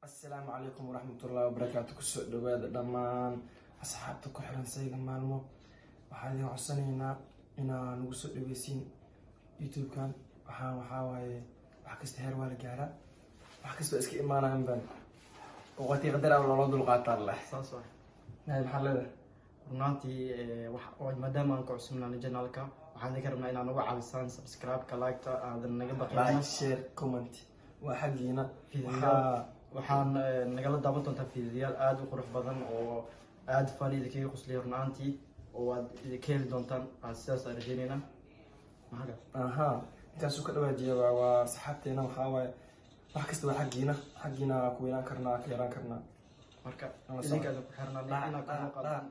Asalaamu calaykum waraxmatullahi wabarakaatu. Kusoo dhawaada dhammaan asxaabta ku xiran Sayga Maalmo. Waxaan idin codsanaynaa inaa nagu soo dhaweysiin YouTube-kan. Waxaa waaye, wax kasta heer waa la gaaraa, wax kasta waa iska imaanayan baan waqti qadar ah loola dulqaataa leh. Saas waa. Nahay, maxaa leedahay? Runaantii maadaama aan ku cusubnaanay channelka, waxaan idinka rabnaa inaad nagu caawisaan subscribe-ka, like-ta aadan naga baqin. Like, share, comment waa xaggiina. Fiidiyoyaal. Waxaan nagala daawan doontaa fiidiyoyaal aada u qurux badan oo aada funny, idinkaga qusliya runaantii, oo aad idinka heli doontaan. Sidaas aan rajeyneynaa. Maxaa kale? Aha, intaasuu ka dhawaajiya. Waa saxaabteena. Waxaa waaye, wax kasta waa xaggiina, xaggiina ku weynaan karnaa, ka yaraan karnaa. Marka Nala idinka idin ku xirnaan inaad kor noo qaadaan.